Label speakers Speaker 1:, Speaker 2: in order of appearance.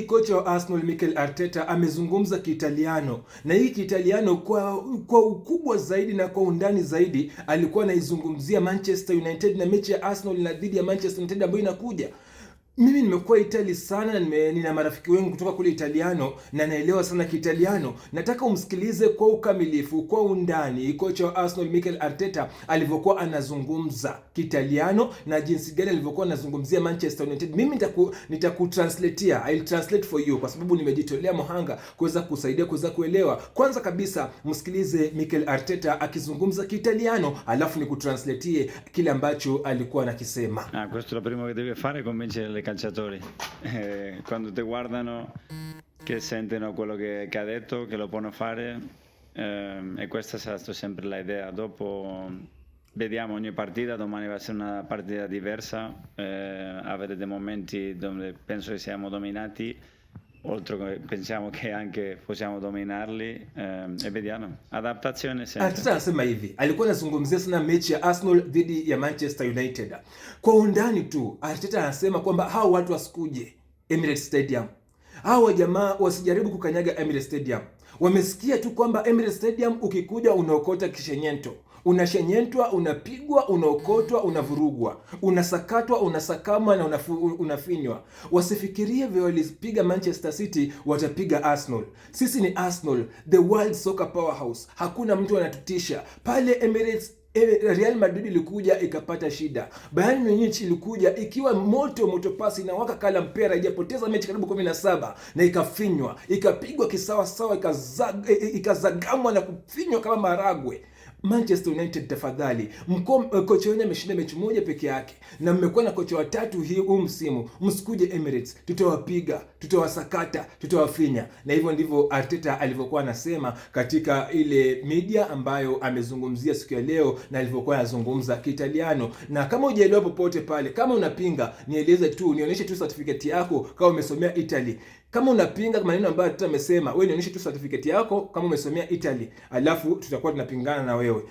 Speaker 1: Kocha wa Arsenal Mikel Arteta amezungumza Kiitaliano, na hii Kiitaliano kwa ukubwa zaidi na kwa undani zaidi alikuwa anaizungumzia Manchester United na mechi ya Arsenal na dhidi ya Manchester United ambayo inakuja. Mimi nimekuwa Italy sana na nina marafiki wengi kutoka kule Italiano na naelewa sana Kiitaliano. Nataka umsikilize kwa ukamilifu, kwa undani, kocha wa Arsenal Mikel Arteta alivyokuwa anazungumza Kiitaliano na jinsi gani alivyokuwa anazungumzia Manchester United. Mimi nitakutranslatea, I'll translate for you kwa sababu nimejitolea muhanga kuweza kusaidia kuweza kuelewa. Kwanza kabisa msikilize Mikel Arteta akizungumza Kiitaliano, alafu nikutranslatie kile ambacho alikuwa anakisema.
Speaker 2: Ah, questo è lo primo che deve fare, convincere i calciatori. Quando ti guardano, che sentono quello che ha detto, che lo possono fare, e questa sarà sempre l'idea. Dopo vediamo ogni partita, domani va a essere una partita diversa, avere dei momenti dove penso che siamo dominati, oltre che pensiamo che anche possiamo dominarli, e vediamo. Adaptazione sempre.
Speaker 1: Arteta anasema hivi, alikuwa anazungumzia sana mechi ya Arsenal dhidi ya Manchester United. Kwa undani tu, Arteta anasema kwamba hao watu wasikuje Emirates Stadium. Hao jamaa wasijaribu kukanyaga Emirates Stadium. Wamesikia tu kwamba Emirates Stadium ukikuja unaokota kishenyento. Unashenyentwa, unapigwa, unaokotwa, unavurugwa, unasakatwa, unasakamwa na unafinywa. Wasifikirie vile walipiga Manchester City watapiga Arsenal. Sisi ni Arsenal, the world soccer powerhouse. Hakuna mtu anatutisha pale Emirates. Real Madrid ilikuja ikapata shida. Bayern Munich ilikuja ikiwa moto moto, pasi na waka kala mpera, haijapoteza mechi karibu 17 na ikafinywa, ikapigwa kisawa sawa, ikazagamwa na kufinywa kama maragwe. Manchester United, tafadhali, kocha wenyu ameshinda mechi moja peke yake na mmekuwa na kocha watatu huu msimu. Msikuje Emirates, tutawapiga, tutawasakata, tutawafinya. Na hivyo ndivyo Arteta alivyokuwa anasema katika ile media ambayo amezungumzia siku ya leo na alivyokuwa anazungumza Kiitaliano. Na kama hujaelewa popote pale, kama unapinga, nieleze tu, nionyeshe tu certificate yako kama umesomea Italy. Kama unapinga maneno ambayo Arteta amesema, wewe nionyeshe tu certificate yako kama umesomea Italy, alafu tutakuwa tunapingana na wewe.